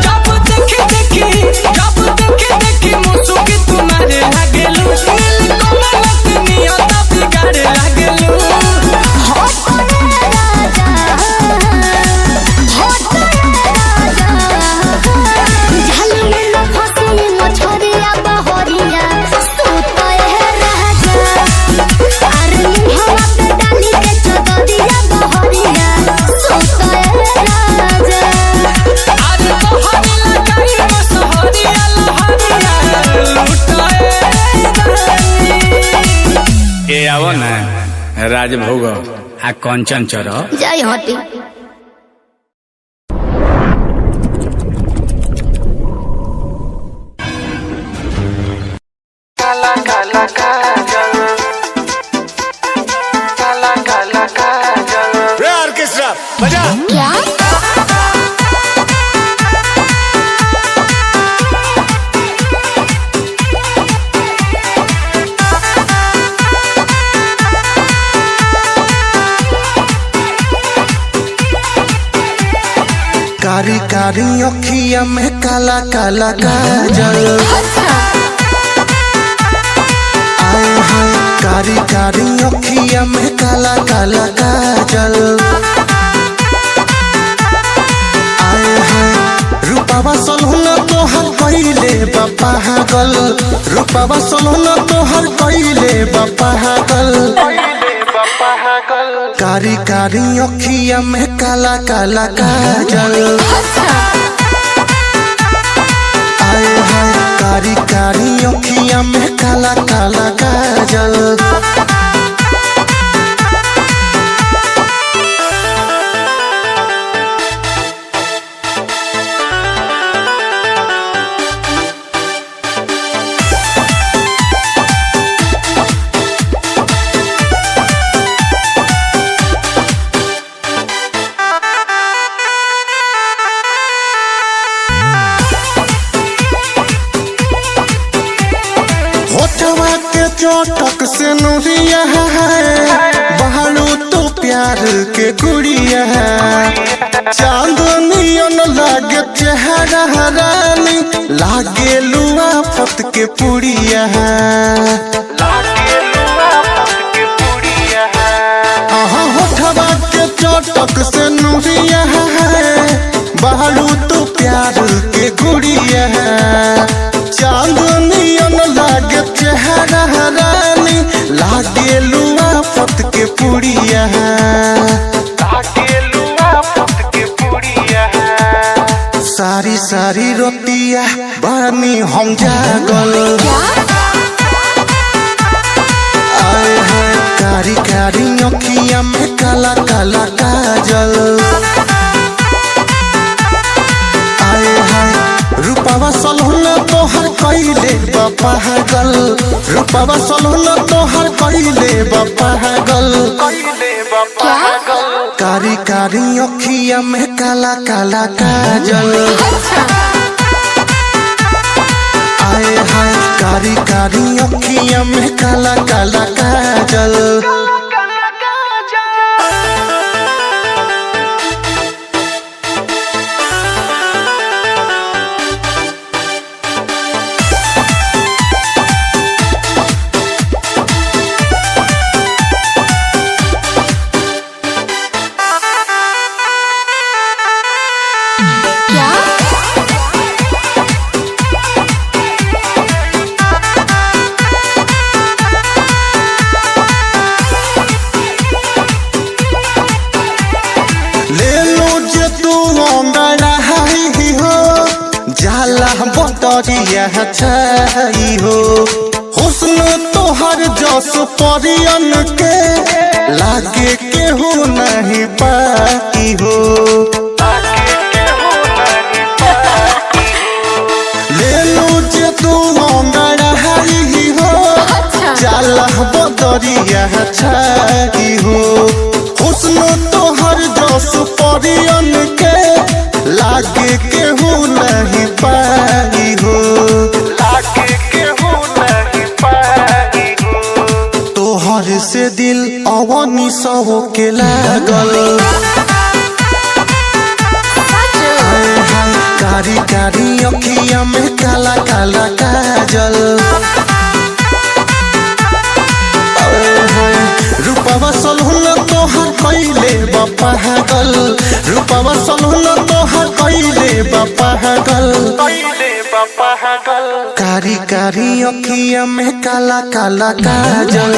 जब देखी देखी, जब देखी देखी मुसुकी तुम्हारे लागेलू, नील कमल के नियत बिगाड़े लागेलू। अरे तोहरे लगाई मसहरिया लहरिया लुटाए रानी। ए आवो ना राजभोग आ कंचन चर। जय हटी। रे ऑर्केस्ट्रा बजा। क्या? कारी कारी अखिया में काला काला काजल, आए हाय कारी कारी अखिया में काला काला काजल, आए हाय रूपावा सलहुना तोहर कइले बापा हागल, रूपावा सलहुना तोहर कइले बापा हागल, कारी कारी अखिया में काला काला काजल, आए हाय कारी कारी अखिया में काला काला काजल। होठवा के चोटक से नूरिया है, बहारू तो प्यार के गुड़िया है, चांदनियन लागे चेहरा रानी, लागे लुआ फत के पुड़िया है। आहा होठवा के चोटक से नूरिया है, बहारू तो प्यार के गुड़िया है, चांदनियन लागे चेहरा रानी, लागे लुआ फत के पुड़िया है। सारी सारी रोटिया बानी हम जागल, आए हाय कारी कारी अखिया में काला काला काजल, आए हाय रूपावा सलहुना तोहर कइले बापा हागल, रूपावा सलहुना तोहर कइले बापा हागल, कारी कारी अखिया में काला काला काजल, आए हाय कारी कारी अखिया में काला काला काजल। क्या? ले लो जे तू अंगड़ाई हो, जाला बटरिया छाई हो, हुस्न तोहर जस परियन के लागे केहू नहीं पाई हो। ले लो जे तू अंगड़ाई हो, जाला बदरिया छाई हो, हुस्न तोहर जस परियन के लागे केहू नहीं पाई हो। तोहर से दिल अवनी सब के लागल। कारी कारी अखिया में काला काला काजल। रूपवा सलहुन तोहर कैले बपागल, रूपवा सलहुन तोहर कैले बपागल। कारी कारी अखिया में काला काला काजल।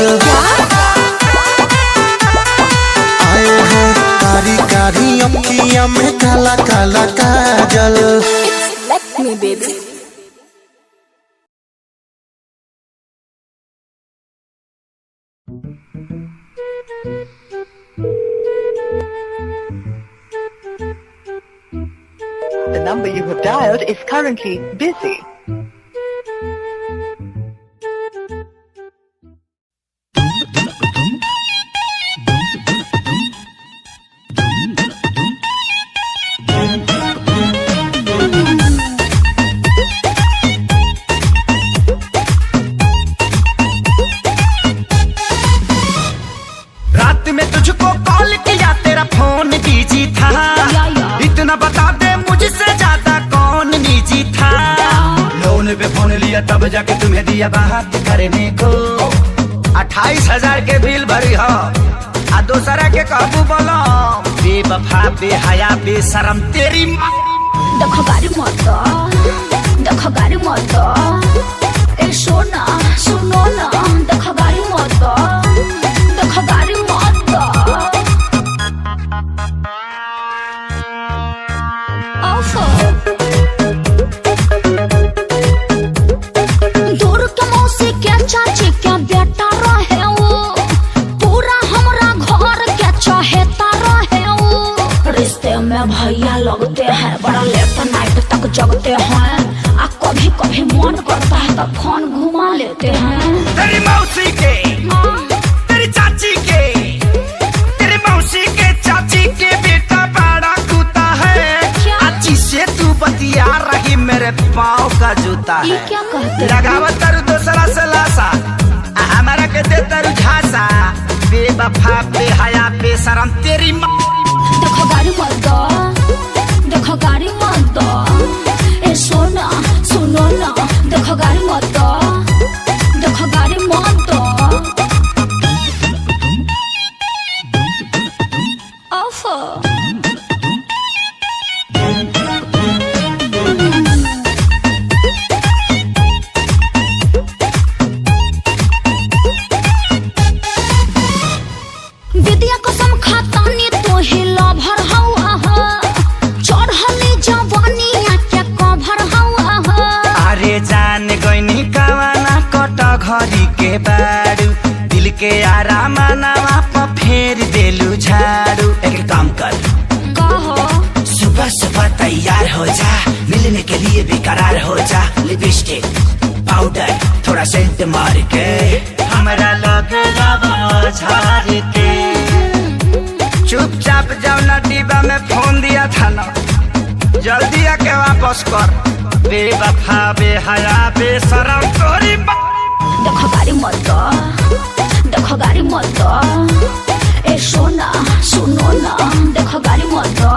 आए हैं कारी कारी अखिया में काला काला काजल। Let me baby. The number you have dialed is currently busy. रात में तुझको कॉल किया तेरा फोन बिजी था, इतना बता दे मुझसे ज्यादा कौन निजी था। लोन पे फोन लिया तब जाके तुम्हें दिया बात करने को। 28,000 के बिल भरी हो आ दूसरा के काबू बोलो। बेवफा बेहया बेशरम तेरी माँ। देखो गाड़ी मत, देखो गाड़ी मत, ए सोना सुनो ना, देखो गाड़ी मत, देखो गाड़ी मत। दूर के मौसी के चाची के बेटा रहे वो, पूरा हमरा घर के चहेता रहे वो। रिश्ते में भैया लगते हैं, बड़ा लेट नाइट तक जगते हैं, आ कभी कभी मन करता है तो फोन घुमा लेते हैं। तेरी मौसी के, तेरी चाची के, तेरी मौसी के चाची के बेटा बड़ा कुत्ता है। अच्छी से तू बतिया रही मेरे पाँव का जूता है। ये क्या कहते हैं? लगावा तारू दोसरा से लासा, हमारा के दे तारू झांसा। बेवफा बेहया बेशरम तेरी माँ। देखो गाड़ी मत दो, देखो गाड़ी मत दो, ए सोना सुनो ना, देखो गाड़ी मत दो, देखो गाड़ी मत दो। विद्या कसम खातानी तो ही लभर हवा हो, चढ़ली जवानिया के कभर हवा हो। अरे जान गईनी कवाना कट घरी के बारू, दिल के आराम नावा पर फेर देलू झाड़ू। एक काम कर, कहो। सुबह सुबह तैयार हो जा, मिलने के लिए बेकरार हो जा। लिपस्टिक पाउडर थोड़ा सेंट मार के हमरा लगे झाड़ के। चुपचाप जाओ ना डिब्बा में फोन दिया था ना, जल्दी आके वापस कर। बेवफा बेहया बेशरम तोरी माँ। देखो गाड़ी मत दो, देखो गाड़ी मत दो, ए सोना सुनो ना, देखो गाड़ी मत दो,